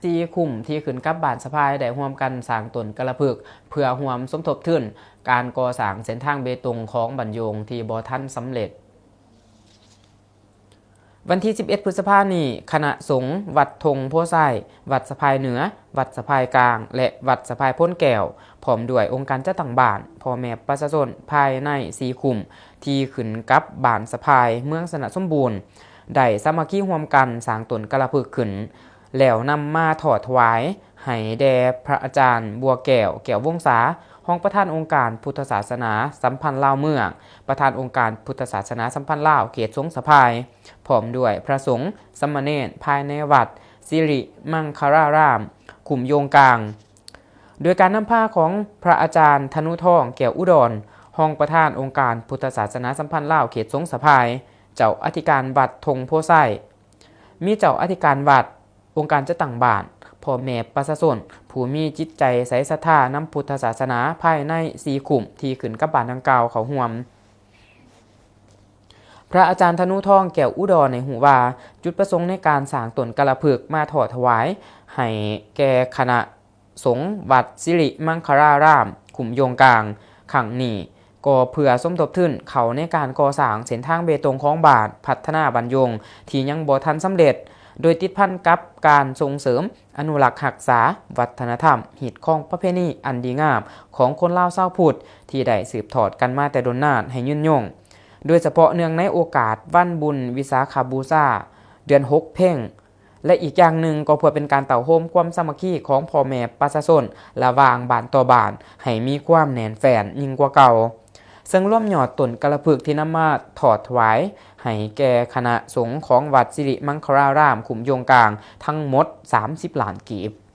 ສີ່ຄຸ້ມທີ່ຂຶ້ນກັບບ້ານສະພາຍ ໄດ້ຮ່ວມກັນສ້າງຕົ້ນກາລະພຶກ ເພື່ອຮ່ວມສົມທົບທຶນການກໍ່ສ້າງເສັ້ນທາງເບຕົງຂອງບ້ານໂຢງທີ່ບໍ່ທັນສຳເລັດ. ວັນທີສິບເອັດ ພຶດສະພານີ້, ຄະນະສົງວັດທົ່ງໂພໄຊ, ວັດສະພາຍເໜືອ, ວັດສະພາຍກາງ ແລະ ວັດສະພາຍໂພນແກ້ວ ພ້ອມດ້ວຍອົງການຈັດຕັ້ງບ້ານ, ພໍ່ແມ່ປະຊາຊົນພາຍໃນສີ່ຄຸ້ມທີ່ຂຶ້ນກັບບ້ານສະພາຍ ເມືອງຊະນະສົມບູນ ໄດ້ສາມັກຄີຮ່ວມກັນສ້າງຕົ້ນກາລະພຶກຂຶ້ນ ແລ້ວນຳມາຖອດຖວາຍໃຫ້ແດ່ພະອາຈານ ບົວແກ້ວ ແກ້ວວົງສາ, ຮອງປະທານອົງການພຸດທະສາສະໜາສຳພັນລາວເມືອງ, ປະທານອົງການພຸດທະສາສະໜາສຳພັນລາວເຂດສົງສະພາຍ, ພ້ອມດ້ວຍພະສົງສາມະເນນພາຍໃນວັດສິລິມັງຄະລາລາມ ຄຸ້ມໂຢງກາງ, ໂດຍການນຳພາຂອງພະອາຈານທະນຸທອງ ແກ້ວອຸດອນ, ຮອງປະທານອົງການພຸດທະສາສະໜາສຳພັນລາວເຂດສົງສະພາຍ, ເຈົ້າອະທິການວັດທົ່ງໂພໄຊ, ມີເຈົ້າອະທິການວັດ, ອົງການຈັດຕັ້ງບ້ານ, ພໍ່ແມ່ປະຊາຊົນຜູ້ມີຈິດໃຈໃສສັດທານຳພຸດທະສາສະໜາພາຍໃນສີ່ຄຸ້ມທີ່ຂຶ້ນກັບບ້ານດັ່ງກ່າວເຂົ້າຮ່ວມ. ພະອາຈານທະນຸທອງ ແກ້ວອຸດອນ ໃຫ້ຮູ້ວ່າ ຈຸດປະສົງໃນການສ້າງຕົ້ນກາລະພຶກມາຖອດຖວາຍໃຫ້ແກ່ຄະນະສົງວັດສິລິມັງຄະລາລາມ ຄຸ້ມໂຢງກາງ ຄັ້ງນີ້ ກໍເພື່ອສົມທົບທຶນເຂົ້າໃນການກໍ່ສ້າງເສັ້ນທາງເບຕົງຂອງບ້ານ ພັດທະນາບ້ານໂຢງທີ່ຍັງບໍ່ທັນສຳເລັດ, ໂດຍຕິດພັນກັບການສົ່ງເສີມ, ອະນຸລັກຮັກສາວັດທະນະທຳ, ຮີດຄອງປະເພນີອັນດີງາມຂອງຄົນລາວຊາວພຸດທີ່ໄດ້ສືບທອດກັນມາແຕ່ດົນນານໃຫ້ຍືນຍົງ, ໂດຍສະເພາະເນື່ອງໃນໂອກາດວັນບຸນວິສາຂະບູຊາ ເດືອນຫົກເພັງ ແລະ ອີກຢ່າງໜຶ່ງກໍເພື່ອເປັນການເຕົ້າໂຮມຄວາມສາມັກຄີຂອງພໍ່ແມ່ປະຊາຊົນລະຫວ່າງບ້ານຕໍ່ບ້ານໃຫ້ມີຄວາມແໜ້ນແຟ້ນຍິ່ງກວ່າເກົ່າ, ເຊິ່ງລວມຍອດຕົ້ນກາລະພຶກທີ່ນຳມາຖອດຖວາຍໃຫ້ແກ່ຄະນະສົງຂອງວັດສິລິມັງຄະລາລາມຄຸ້ມໂຢງກາງທັງໝົດສາມສິບລ້ານກີບ.